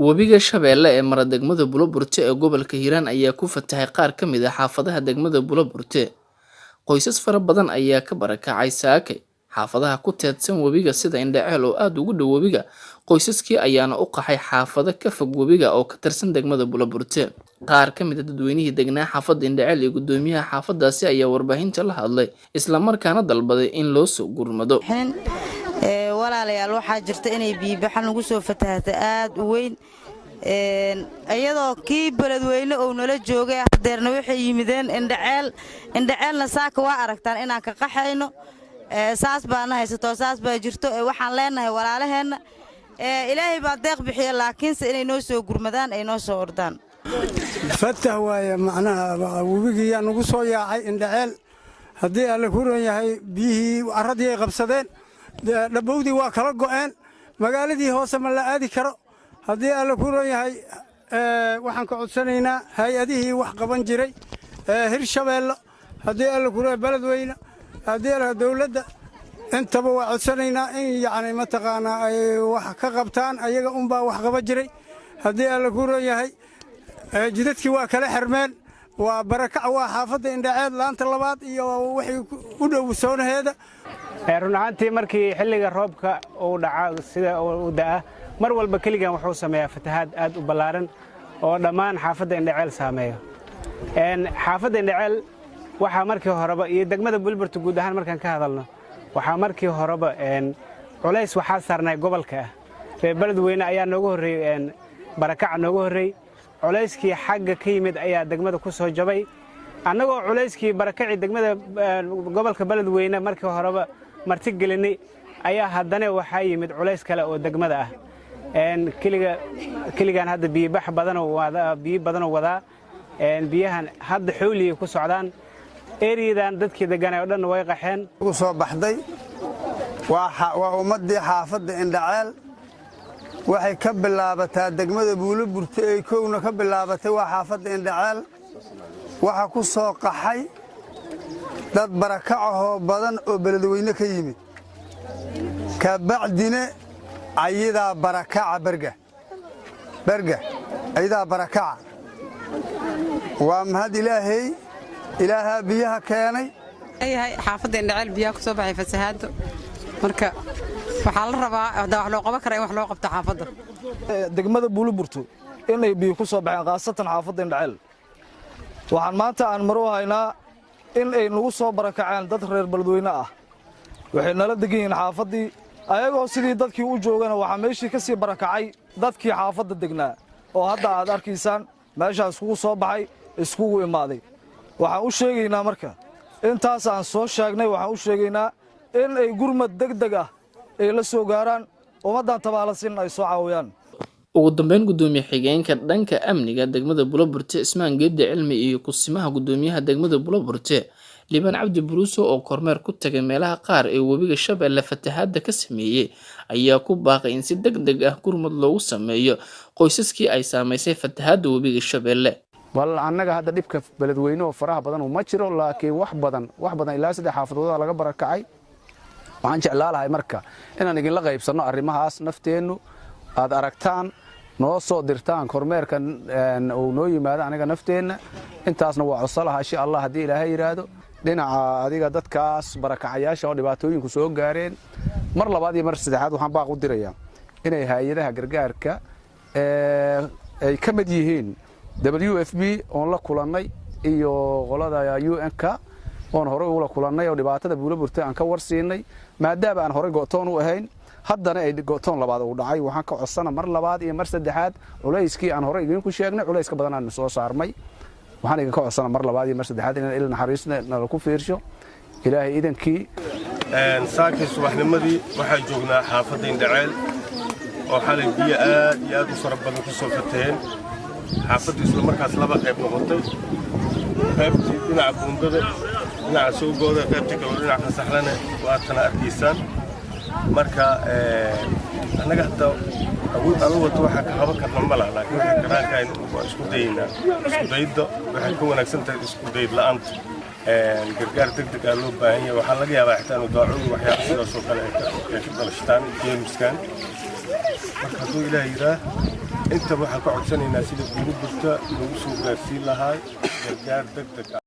Webiga Shabeelle ee mara degmada Buloburte ee gobolka Hiiraan ayaa ku fatahay qaar ka mid ah xaafadaha degmada Buloburte. Qoysas fara badan ayaa ka barakacay saakay xaafadaha ku teedsan webiga sida Indhaceel oo aad ugu dhow webiga. Qoysaskii ayaana u qaxay xaafado ka fog webiga oo ka tirsan degmada Buloburte. Qaar ka mid ah dadweynihii degnaa xaafadda Indhaceel iyo guddoomiyaha xaafadaasi ayaa warbaahinta la hadlay, isla markaana dalbaday in loo soo gurmado. Walaalayaal, waxaa jirta inay biibaxan lagu soo fatahata aad u weyn, iyadoo kii Beledweyne uu nala joogay. Hadeerna waxay yimideen Indhaceel. Indhaceelna saaka waa aragtaan inaan ka qaxayno. Saas baana haysato, saas baa jirto. Waxaan leenahay walaalaheenna, Ilaahay baa deeq bixiya, laakiinse inay noo soo gurmadaan, ay noo soo ordaan. Fatah waaye, macnaha webigiiyaa nagu soo yaacay Indhaceel. Haddii Alle ku ron yahay, biyihii carradii ay qabsadeen, dhabowdii waa kala go'een, magaaladii hoose ma la aadi karo. Haddii Alle ku ron yahay, waxaan ka codsanaynaa hay-adihii wax qaban jiray, Hirshabeello, haddii Alle ku ron Beledweyne, haddii Alle dowladda, intaba waa codsanaynaa in yacni mataqaanaa ay wax ka qabtaan. Ayaga unbaa wax qaban jiray. Haddii Alle ku ron yahay, jidadkii waa kala xirmeen, waa barakac. Waa xaafadda Indhaceed, laanta labaad iyo wixii u dhow soonaheeda. Run ahaantii, markii xilliga roobka uu dhaca, sida uu da'a mar walba, keligan wuxuu sameeyaa fatahaad aad u ballaaran oo dhammaan xaafadda Indhaceel saameeyo. Xaafadda Indhaceel waxaa markii horeba iyo degmada Bulburta guud ahaan markaan ka hadalno, waxaa markii horeba culays waxaa saarnay gobolka ah. Reer Beledweyne ayaa nooga horreeyey, barakaca nooga horreeyey. Culayskii xagga ka yimid ayaa degmada ku soo jabay. Annagoo culayskii barakacii degmada gobolka Beledweyne markii horeba marti gelinay, ayaa haddana waxaa yimid culays kale oo degmada ah. Keligaan hadda biyobax badanoo biyo badanoo wadaa. Biyahan hadda xowligay ku socdaan. Eriyadan dadkii degganay oo dhan way qaxeen. Ugu soo baxday waa ummaddii xaafadda Indhaceel. Waxay ka bilaabataa degmada Buuloburte ee kowna ka bilaabatay waa xaafadda Indhaceel. Waxaa ku soo qaxay dad barakacahoo badan oo Beledweyne ka yimid. Kabacdina ayadaa barakaca berga berga, ayadaa barakaca. Waa mahad Ilaahay, Ilaahaa biyaha keenay. Yahay xaafadda Indhaceel biyaha ku soo baxay fasahaado. Marka waxaa la rabaa haddaa wax loo qaban kara in wax loo qabto xaafadda. Degmada Buuloburto inay biyo ku soo baxeen, khaasatan xaafadda Indhaceel. Waxaan maanta aan maru haynaa in ay nagu soo barakaceen dad reer Beledweyne ah. Waxay nala degan yihiin xaafaddii. Ayagoo sidii dadkii u joogana, waxaa meeshii ka sii barakacay dadkii xaafadda degnaa oo hadda aad arkaysaan meeshaa iskugu soo baxay, iskugu imaaday. Waxaan u sheegaynaa marka intaas aan soo sheegnay, waxaan u sheegaynaa in ay gurmad deg deg ah ay la soo gaaraan ummaddan tabaalasin, ay soo caawiyaan. Ugu dambeyn, guddoomiye xigeenka dhanka amniga degmada Buloburte, Ismaan Geedde Cilmi, iyo kusimaha guddoomiyaha degmada Buloburte, Liibaan Cabdi Buruuso, oo kormeer ku tagay meelaha qaar ee webiga Shabeelle fatahaadda ka sameeyey, ayaa ku baaqay in si deg deg ah gurmad loogu sameeyo qoysaskii ay saamaysay fatahaadda webiga Shabeelle. Bal annaga hadda dhibka Beledweyne oo faraha badan uma jiro, laakiin wax badan, wax badan, ilaa 3 xaafadooda laga barakacay. Waxaan jeclaa lahay marka inaan idinla qaybsanno arrimahaas nafteennu, aad aragtaan, noo soo dirtaan kormeerka uu noo yimaado aniga nafteenna. Intaasna waa codso lahaa, insha Allah, haddii Ilaahay yidhaahdo. Dhinaca adiga dadkaas barakacayaasha oo dhibaatooyinku soo gaareen, mar labaad iyo mar saddexaad waxaan baaq u dirayaa inay hay-adaha gargaarka ay ka mid yihiin WFP oon la kulannay iyo qolada UN-ka oon horey ula kulannay oo dhibaatada Buuloburta aan ka warsiinay, maadaama aan horey go'toon u ahayn, haddana ay go'toon labaad uu dhacay. Waxaan ka codsana mar labaad iyo mar saddexaad, culayskii aan horey idinku sheegnay culays ka badan aanu soo saarmay. Waxaan idinka codsana mar labaad iyo mar saddexaad inaan il naxariisna nala ku fiirsho, Ilaahay idankii. Saakii subaxnimadii waxaa joognaa xaafadda Indhaceel oo xalay biyo aad iyo aad u fara badan ku soo fataheen xaafaddu. Isla markaas laba qayb noqotay: qaybtii dhinaca buundada, dhinaca soo gooda, qaybtii kaloo dhinaca Fasaxlana waatana arkaysaan. Marka annaga hadda awood alla wato waxaa ka qaban karna ma laha, laakiin waxay karaankayn waa isku dayaynaa. Isku dayidda waxay ka wanaagsan tahay isku dayid la'aanta. Gargaar deg deg aa loo baahan yahay. Waxaa laga yaabaa xitaa inuu daacuun, waxyaaba sidaas oo kale ay ka dhalashtaan jeermiskan. Marka hadduu Ilaah yidhaah. Intaba waxaan ka codsanaynaa sida Buuloburta loogu soo gaarsiin lahaa gargaar deg deg ah.